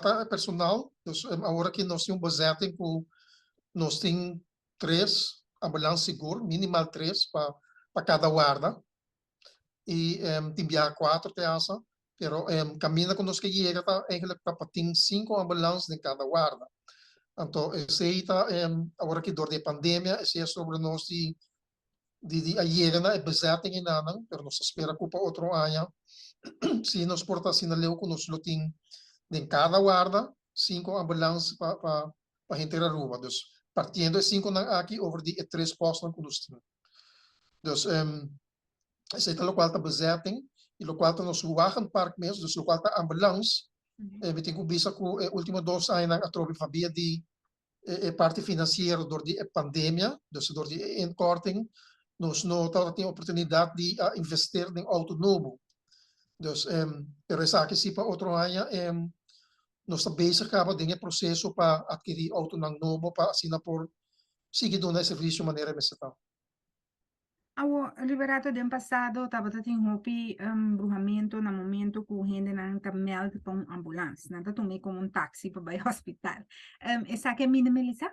Ta e personal, dus awor aki nos tin un bezetting ku nos tin tres ambulans sigur, minimal tres pa kada warda i tin biaha kuater te hasta, pero kaminda ku nos ke yega ta eigenlijk ta pa tin sinku ambulans den kada warda. Anto esei ta awor aki dor di e pandemia esei a sobra nos di di di a yega na e bezetting enanan, pero nos ta spera ku pa otro aña si nos por ta asina leu ku nos lo tin den kada warda sinku ambulans pa pa pa henter Aruba. Dus partiendo e sinkunan aki over di e tres pòstnan ku nos tin. Dus esei ta lokual ta bezetting i lokual ta nos wagenpark mes, dus lokual ta ambulans. Mi tin ku bisa ku e último dos añanan atrobe pabia di e parti finansiero dor di e pandemia, dus dor di e inkorting, nos no tabatin oportunidat di a invester den outo nobo. Dus, pero esaki si pa otro aña nos ta bezig kaba den e proseso pa atkirí outonan nobo pa asina por sigui duna e servisio manera e mester ta. Awo, Liberato, den pasado tabata tin hopi bruhamento na momento ku hendenan ta meld pa un ambulans. Nan ta tum'é komo un taxi pa bai hospital. Esaki a minimalisá?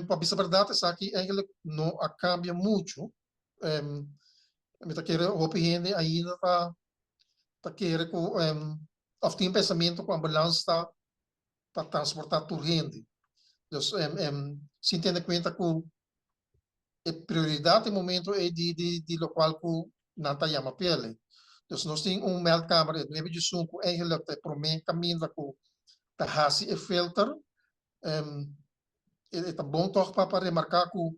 Pa bisa bèrdat esaki eigenlijk no a kambia muchu. Mi ta kere hopi hende ainda ta ta kere ku òf tin pensamentu ku ambulans ta pa transportá tur hende. Dus sin tene kuenta ku e prioridat e momento ei di di di lokual ku nan ta yama pele. Dus nos tin un meldkamer e nuebe djesun ku eigenlijk ta e promé kaminda ku ta hasi e filter. E ta bon tòg pa pa remarká ku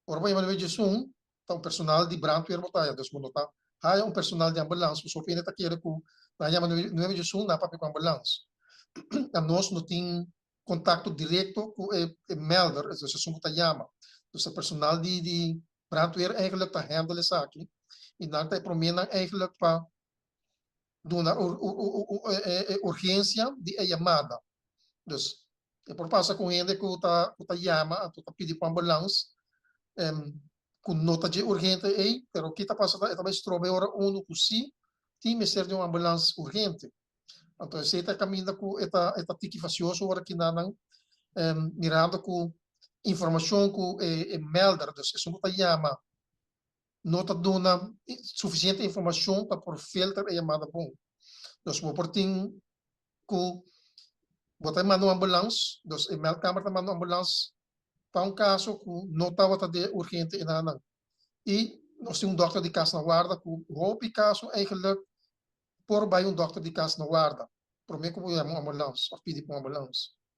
ora bo yama nuebe djesun ta un personal di brandweer bo ta haya, dus bo no ta haya un personal di ambulans, pasobra hende ta kere ku nan yama nuebe djesun nan papia ku ambulans. Anos no tin kontakto direkto ku e melder, es esun ku ta yama. Dus e personal di di brandweer eigenlijk ta handle esaki i nan ta e promenan eigenlijk pa duna e urgensia di e yamada. Dus e por pasa ku hende ku ta ku ta yama anto ta pidi pa ambulans ku no ta dje urgente ei, pero ki ta pasa ta e ta bai stroba e ora unu ku si tin mester di un ambulans urgente. Anto esei ta e kaminda ku e ta e ta tiki fasioso ora kinanan mirando ku informashon ku e melder, dus esun ku ta yama no ta duna sufisiente informashon pa por filter e yamada bon. Dus bo por tin ku bo ta manda un ambulans, dus e meldkamer ta manda un ambulans pa un kaso ku no tabata de urgente enanan. I nos tin un dòkter di kas na warda ku hopi kaso eigenlijk por bai un dòkter di kas na warda promé ku bo yama un ambulans òf pidi pa un ambulans.